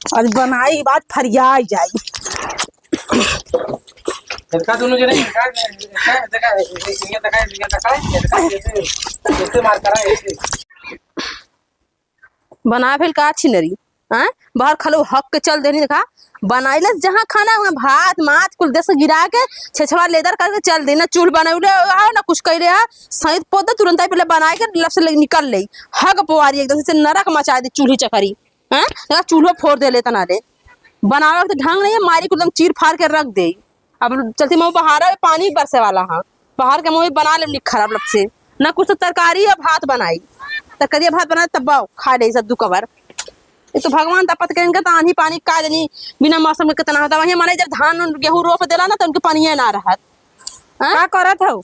आज बनाई बात फरियाई जाई। देखा दोनों जने देखा देखा देखा ये देखा ये देखा ये देखा ऐसे ऐसे मार करा ऐसे। बना फिर का छिनरी हाँ बाहर खलो हक के चल देनी। देखा बनाइलस जहाँ खाना हुआ भात मात कुल देश गिरा के छेछवा लेदर करके चल देना। चूल्ह बनौले आओ ना कुछ कैले आ सहित पोत तुरंत ही पहले बनाए के लब से निकल ले हक पवारी एकदम से नरक मचा दे चूल्ही चकरी। हाँ देखा चूल्हो फोड़ दे ले तना ले बनावे के तो ढंग नहीं है, मारी को एकदम चीर फाड़ के रख दे। अब चलती मुँह बहारा में पानी बरसे वाला। हाँ बाहर के मुँह बना ले खराब लब से ना कुछ तो तरकारी और भात बनाई। तरकारी भात बना तब बाओ खा ले सब दू कवर। ये तो भगवान तपत करें तो आंधी पानी का देनी बिना मौसम के कितना होता। वही माने जब धान उन गेहूं रोप देला ना तो उनके पानी ना रहत। हाँ? का करत हौ?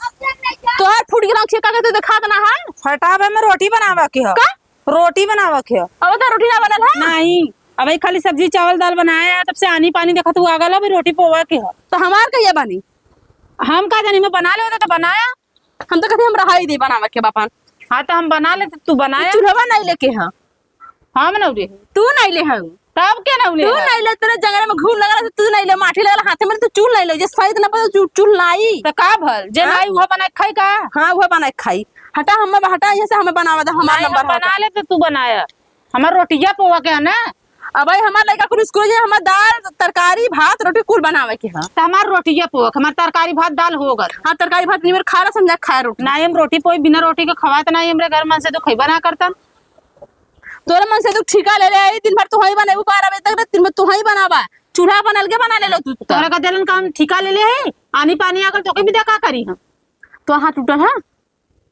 तोहर फूट गेल आँख से का कहते देखा ना है। हटावे में रोटी बनावा के हो। का? रोटी बनावा के हो। अब तो रोटी ना बनल है। नहीं अबे खाली सब्जी चावल दाल बनाया है, तब से आनी पानी देखा तू आ गल अभी रोटी पोवा के हो। तो हमार कहिया बनी? हम का जानी में बना ले तो बनाया। हम तो कहते हम रहाई दे बनावा के बापन। हाँ तो हम बना लेते तू बनाया। चूल्हा नहीं लेके हाँ। हम नौरे तू नहीं ले हूँ। तब के नौले तू नहीं ले तेरे जंगल में घून लगा रहा, तू नहीं ले माटी लगल हाथे में तो चूल नहीं ले जे सही ना पता चूल लाई। तो का भल जे लाई उहा बना के खाई का? हाँ वह बना के खाई। हटा हमें हटा यहाँ से हमें बनावा दे हमार नहीं, हम नंबर बना ले तो तू बनाया। हमार रोटिया पोवा के है ना। अब भाई हमार लड़का कुल स्कूल जाए हमार दाल तरकारी भात रोटी कुल बनावे के है। तो हमार रोटिया पोवा हमार तरकारी भात दाल हो गल। हाँ तरकारी भात नहीं खा रहा समझा खाए रोटी। ना हम रोटी पोई बिना रोटी के खवात ना हमरे घर मन से तो खइबा ना करता। तोरे मन से तो ठीका ले ले दिन भर तू ही बनेबू 12 बजे तक दिन भर तू ही बनावा चूल्हा बनल के बना ले लो तू। तोरा का देलन काम ठीका ले ले है आनी पानी आगल तो के विदा का करी हम? तो हाथ टूटल है?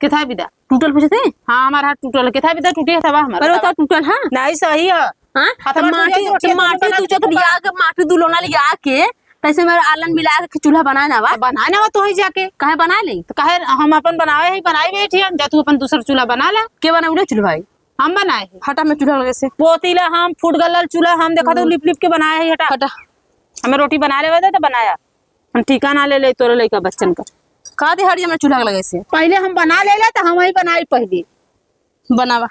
किथा विदा टूटल पूछे थे? हाँ हमार हाथ टूटल किथा विदा टूटी है तबा हमार। पर तो टूटल है नहीं सही है। हां हाथ में माटी टूटी है, माटी रोटी तू जब लिया के माटी दुलोना लिया के तैसे मेरे आलन मिला के चूल्हा बनाए ना बा। बनाए ना तो ही जाके काहे बना ले? तो काहे हम अपन बनावे है बनाई बैठी हम जा तू अपन दूसर चूल्हा बना ला। के बनाउले चूल्हा भाई? हम बनाए है। हटा में चूल्हा लगे से पोतीला हम फूट गलल चूल्हा हम देखा तो लिप लिप के बनाए है। हटा हटा हमें रोटी बना ले तो बनाया हम ठीका ना ले ले तोरे लइका बच्चन का। का दे हड़ी में चूल्हा लगे से पहले हम बना ले ले तो हम ही बनाई पहले। बनावा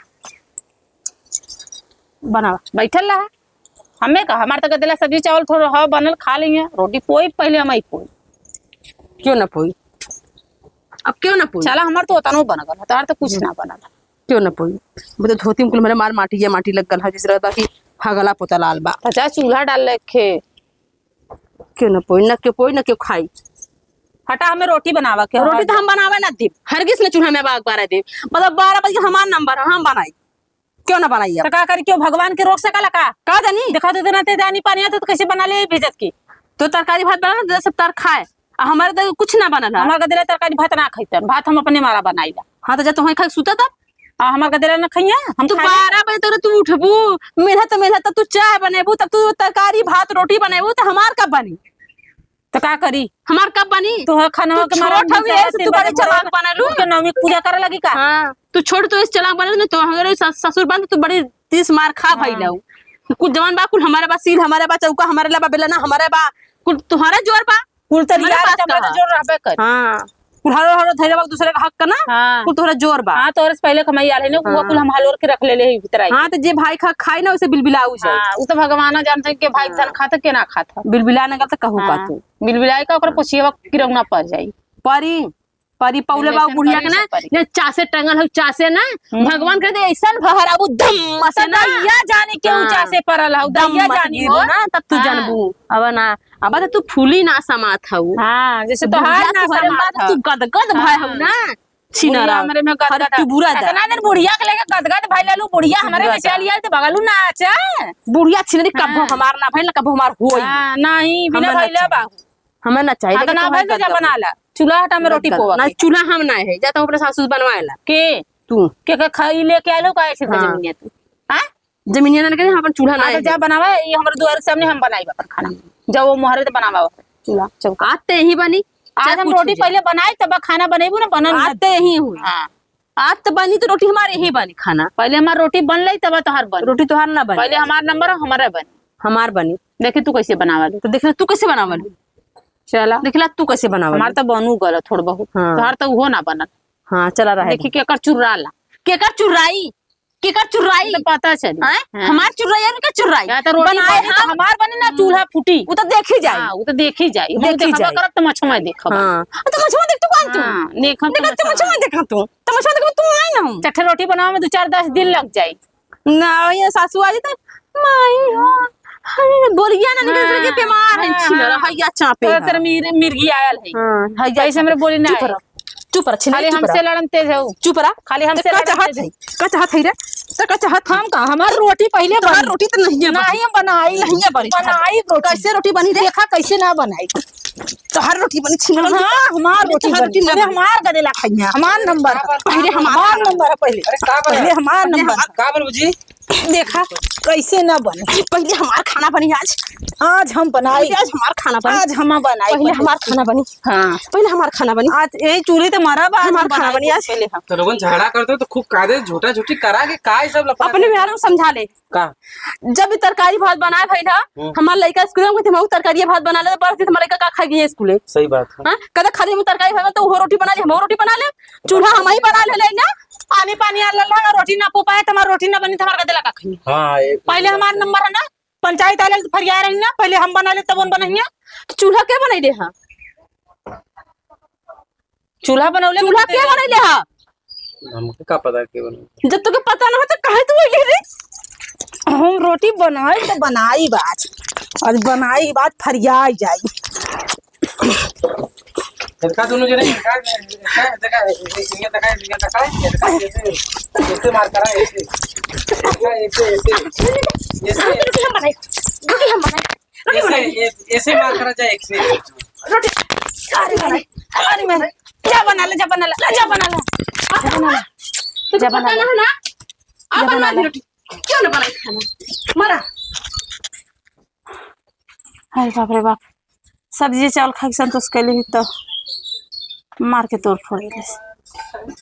बनावा बैठल रहा हमें का हमार तक दिला सब्जी चावल थोड़ा हो बनल खा लेंगे रोटी पोई पहले हम ही पोई। क्यों ना पोई? अब क्यों ना पोई? चला हमार तो ओतनो बन गल तोहार तो कुछ ना बनल। क्यों ना पोई? वो तो धोती में कुल मेरे मार माटी या माटी लग गल है जिस रहता कि हगला पोता लाल बा। अच्छा चूल्हा डाल रखे। क्यों ना पोई? ना क्यों पोई ना क्यों खाई। हटा हमें रोटी बनावा के। रोटी तो हम बनावे ना दे हरगिज ना चूल्हा में बाग बारह दे मतलब 12 बजे हमार नंबर है हम बनाई। क्यों ना बनाई? तो का करी क्यों भगवान के रोक सकला का? का जानी देखा तो ना ते जानी पानी आता तो कैसे बना ले भेजत की? तो तरकारी भात बना ना सब तार खाए आ हमारे तो कुछ ना बनल है। हमार गदेला तरकारी भात ना खाइतन भात हम अपने मारा बनाईला। हां तो जा तो खा सुता तब आ हमार गदेला ना खइया हम तू खा ले। 12 बजे तक तू उठबू मेहनत मेहनत तू चाय बनेबू तब तू तरकारी भात रोटी बनेबू तो हमार कब बनी? तो का करी हमार कब बनी? तो खाना तू के मारा छोट हवी ऐसे तू बड़े चालाक बनलू। के नवमी के पूजा करे लगी का? हां तू छोड़ तो इस चालाक बनलू ना तो हमारे ससुर बन तू बड़ी 30 मार खा भाई लाऊ। कुछ जवान बा कुल हमारे बा सील हमारे बा चौका हमारे ला बा बेलना हमारे बा कुल तुम्हारा जोर बा कुल तो हमारे यार पास चमड़ा कहाँ? जोर रहबे कर। हां कुल हरो हरो धैरे बा दूसरे का हक का ना। हां। कुल तोहरा जोर बा। हां तोरे से पहले कमाई आल है ना वो कुल हम हलोर के रख ले ले भीतर आई। हां तो जे भाई खा खाई ना उसे बिलबिलाऊ जाए। हां उ तो भगवान जानते के भाई धन खाता के ना खाता। बिलबिला ना गल त कहू का तू बिलबिलाई का ओकरा पोछिएवा किरौना पड़ जाई। परी परी पौले बा जैसन बुढ़िया के परी ना सब परी। ने चासे टंगल हो चासे ना भगवान कर दे ऐसन भहर आबू दम से ना दैया जाने के हाँ। ऊंचा से परल हौ दम दैया मत जानी गिरू हो ना तब तू हाँ। जानबू। अब ना अब तो तू फूली ना समात हऊ। हां जैसे तोहार ना तोहरे समात बात हौ। तू गदगद भय हऊ ना बुढ़िया छिनरा हमरे में गदगद अरे तू बुरा दा इतना दिन बुढ़िया के लेके गदगद भइल लू बुढ़िया हमरे में चली आई तो बगलू नाच। बुढ़िया छिनरी कबो हमार ना भइल ना कबो हमार होई। हां नहीं बिना हमें ना भइले चाहिए। बाहू हमें ना चाहिए हां तो लेकिन ना तोहार भइल तो जा गदगद। बना ला चूल्हा हटा में रोटी पोवा ना के। चूल्हा हम ना है जाता हूं अपने सासू बनवाएला के तू के खाई लेके आलो का ऐसे हाँ। जमीनिया तू हां जमीनिया ना के हम अपन चूल्हा ना हाँ तो है जा बनावा ये हमारे दुआर के सामने हम बनाई अपन खाना जब वो मोहरे तो बनावा चूल्हा चौका आते ही बनी आज हम रोटी पहले बनाई तब खाना बनेबू ना बनल ना। आते ही हुई हाँ आज तो बनी तो रोटी हमारे यही बनी खाना पहले हमार रोटी बन लई तब तोहार बन रोटी तोहार ना बनी पहले हमार नंबर हमारा बन हमार बनी। देखे तू कैसे बनावा तो देखला तू कैसे बनावल चला देखला तू कैसे बनावल हमार तो बनू गल थोड़ बहुत हाँ। तोहार तो उहो ना बनल। हां चला रहा है देखी केकर चुर्रा ला केकर चुराई केकर चुर्राई तो पता चली। हैं? हाँ। हमार चुर्राई और उनका चुर्राई या तो रोटी बनाए बनी तो हम हमार बनी ना चूल्हा फूटी। वो तो देखी जाए। हाँ, वो तो देखी जाई। हम देखी देखबा जाई। करब तो मछमा देखब। हाँ तो मछुआ देख तू कौन तू? हाँ, देखब तो देखा तो मछुआ। मछुआ देखा तू तो मछुआ देखा तू आई ना हम। चट्ठे रोटी बनावे में 2-4-10 दिन लग जाई। ना ये सासू आ जाते माई हो अरे बोलिया ना निकल हाँ, के बीमार है हाँ, छिनरा हाँ। हैया चापे तो है। तेरे मिर्गी आयल है। हां हैया ऐसे हमरे बोली ना चुप आए। रह चुप रह छिनरी खाली चुप हमसे रह लड़न तेज है उ। चुप रह। खाली हमसे का लड़न चाहत तेज है का चाहत है रे तो का चाहत हम का हमार रोटी पहले तोहार बनी। रोटी तो नहीं है नहीं हम बनाई नहीं है बनी। बनाई रोटी। कैसे रोटी बनी रे? देखा कैसे ना बनाई तोहार रोटी बनी छिनरा। हाँ हमार रोटी तोहार बनी। रोटी ना अरे बनी। हमार गदेला खाइया हमार नंबर है। पहले हमार नंबर है पहले। अरे का बना? पहले हमार नंबर है। का बोल बुजी? देखा कैसे ना बने। पहले हमार खाना बनी आज। आज हम बनाई। आज हमार खाना बनी। आज हम बनाई। पहले हमार खाना बनी। हाँ पहले हमार खाना बनी। आज यही चूल्हे तो मारा बा, आज हमार हम खाना बनाई बनी आज। पहले हम। तो लोगन झगड़ा करते हो तो खूब कादे झूठा झूठी करा के का सब लफड़ा अपने बिहार में समझा ले। का जब भी तरकारी भात बनाए भाई ना हमार लड़का स्कूल में कहते हम तरकारी भात बना ले बस हमार लड़का का खा गई स्कूल। सही बात है। हां कदा खाली हम तरकारी भात तो वो रोटी बना ले हम रोटी बना ले चूल्हा हम ही बना ले ना पानी पानी आ लल्ला रोटी ना पोपाए तुम्हार रोटी ना बनी तुम्हार गदेला का खाई। हां पहले हमार नंबर है ना पंचायत आले तो फरिया रही ना पहले हम बना ले तब उन बनहिया। तो चूल्हा के बनैले हां? चूल्हा बनौले चूल्हा के बनैले हां? हमके का पता के बना। जब तोके पता ना हो तो काहे तू अइले रे? हम रोटी बनाई तो बनाई बात आज बनाई बात फरिया जाई। देखा दोनों जने देखा देखा देखा ये देखा ये देखा ये देखा ऐसे ऐसे मार करा ऐसे देखा ऐसे ऐसे ऐसे रोटी हम बनाई रोटी हम बनाई रोटी बनाई ऐसे ऐसे मार करा जाए एक से रोटी अरे बनाई अरे मैं जा बना ले जा बना ले जा बना ले जा बना ले तुझे जा पता बना ना है ना आ जा बना बना ली ले। रोटी क्यों ना बनाई खाना मरा। अरे बाप रे बाप सब्जी चावल खा के संतोष कैली तो मार के तोड़ फोड़ गेलै।